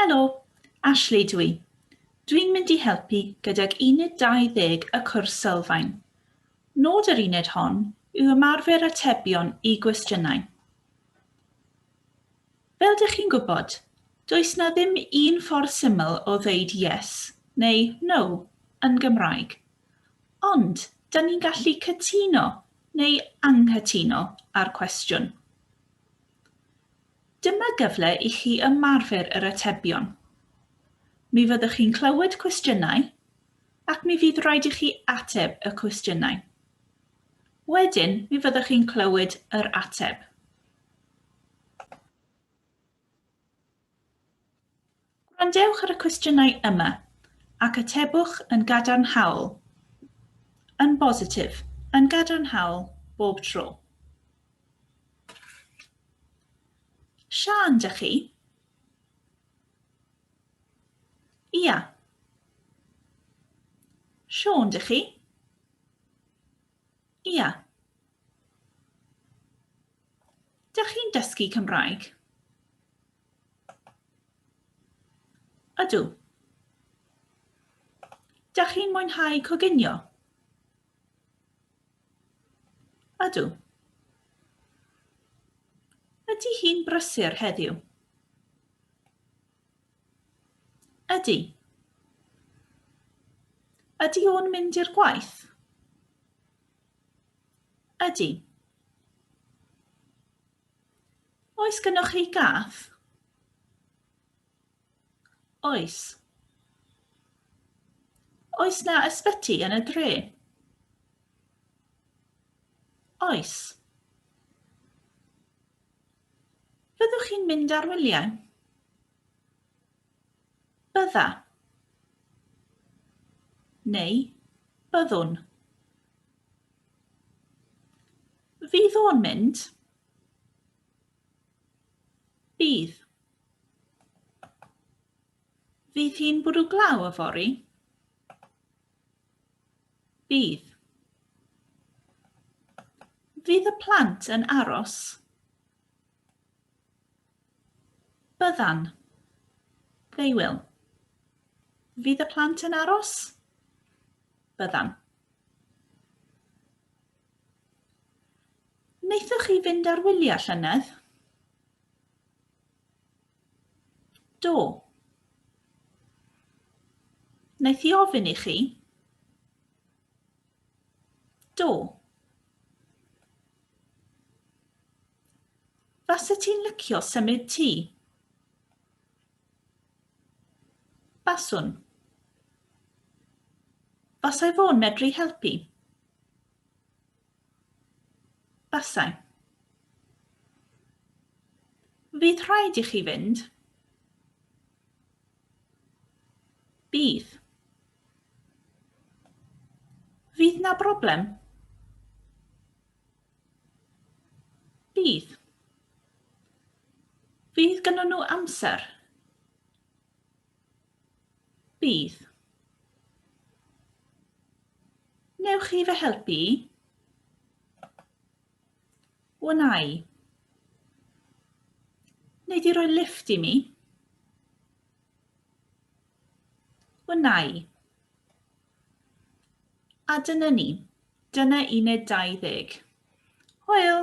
Helo, Ashley dw i. Dwi'n mynd i helpu gydag Uned 20 y cwrs sylfaen. Nod yr uned hon yw ymarfer atebion i gwestiynau. Fel dych chi'n gwybod, does 'na ddim un ffordd syml o ddeud yes neu no yn Gymraeg. Ond, 'da ni'n gallu cytuno neu anghytuno â'r cwestiwn. Dyma gyfle i chi ymarfer yr atebion. Mi fyddwch chi'n clywed cwestiynau ac mi fydd rhaid i chi ateb y cwestiynau. Wedyn mi fyddwch chi'n clywed yr ateb. Gwrandewch ar y cwestiynau yma ac atebwch yn gadarnhaol, yn bositif, yn gadarnhaol bob tro. Siân, dych chi? Ia. Siôn, dych chi? Ia. Dych chi'n dysgu Cymraeg? Ydw. Dych chi'n mwynhau coginio? Ydw. Ydy hi'n brysur heddiw? Ydy. Ydy o'n mynd i'r gwaith? Ydy. Oes gynnoch chi gath? Oes. Oes 'na ysbyty yn y dre? Oes. Fyddwch chi'n mynd ar wyliau? Bydda. Neu byddwn. Fydd o'n mynd? Bydd. Fydd hi'n bwrw glaw yfory? Bydd. Fydd y plant yn aros? Byddan. They will. Fydd y plant yn aros? Byddan. Wnaethoch chi fynd ar wyliau llynedd? Do. Wnaeth hi ofyn i chi? Do. Fase ti'n licio symud tŷ? Baswn. Fasai fo'n medru helpu? Basai. Fydd rhaid i chi fynd? Bydd. Fydd 'na broblem? Bydd. Fydd gynnon nhw amser? Bydd. Newch chi fy helpu i? Wna i. Nei di roi lifft i mi? Wna i. A dyna ni. Dyna uned 20. Hwyl!